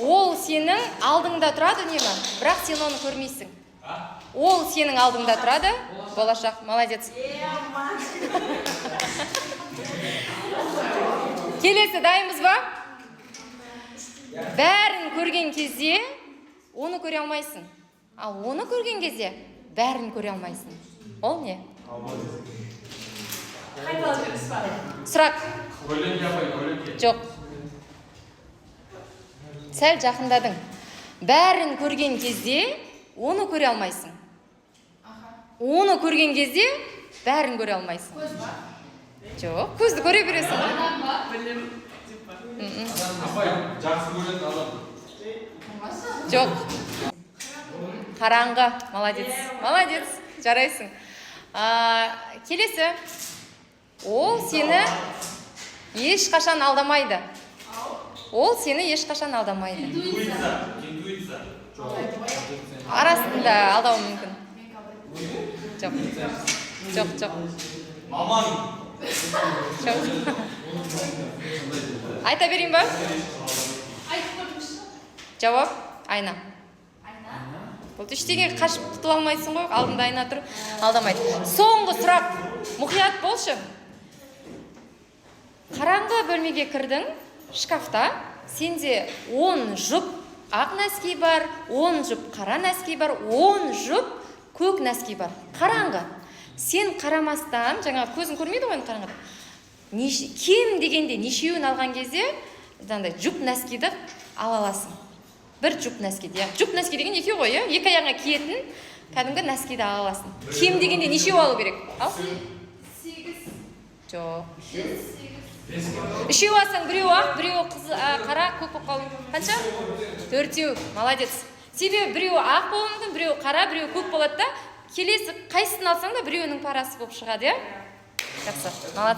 Ол сенің алдыңда тұрады үнемі, бірақ сен оны көрмейсің. Ол сенің алдыңда тұрады. Болашақ, молодец. Келесі, дайынбыз ба? Бәрін көрген кезде оны көре алмайсың, ал оны көрген кезде бәрін көре алмайсың. Ол не? Қайталап жібересіз ба? Сұрақ. Көлеңке, апай, көлеңке. Жоқ, сәл жақындадың. Бәрін көрген кезде оны көре алмайсың, оны көрген кезде бәрін көре алмайсың. Көз ба? Жоқ, көзді көре бересің ғой. Адам ба? Білім деп па? Апай, жақсы көретін адам. Жоқ, қараңғы. Молодец, молодец, жарайсың. Келесі. Ол сені ешқашан алдамайды. Ол сені ешқашан алдамайды. Интуиция, интуиция. Арасында алдауы мүмкін. Жоқ, жоқ, жоқ. Маман. Жоқ. Айта берейін ба? Айтып көріңізші. Жауап: айна. Айна. Болды, ештеңе қашып құтыла алмайсың ғой, алдында айна тұр, алдамайды. Соңғы сұрақ, мұқият болшы. Қараңғы бөлмеге кірдің, шкафта сенде 10 жұп ақ носки бар, 10 жұп қара носки бар, 10 жұп көк носки бар. Қараңғы, сен қарамастан, жаңағы көзің көрмейді ғой енді қараңғыда, кем дегенде нешеуін алған кезде жаңағыдай жұп носкиді ала аласың? Бір жұп носкиді, иә. Жұп носки деген екеу ғой, иә, екі аяғыңа киетін кәдімгі носкиді ала аласың. Кем дегенде нешеу алу керек? Ал. Сегіз. Жоқ. Сегіз. Үшеу алсаң, біреуі ақ, біреуі қара, көк болып қалуы мүмкін. Қанша? Төртеу, молодец. Себебі біреуі ақ болуы мүмкін, біреуі қара, біреуі көк болады да, келесі қайсысын алсаң да, біреуінің парасы болып шығады, иә. Жақсы, молодец.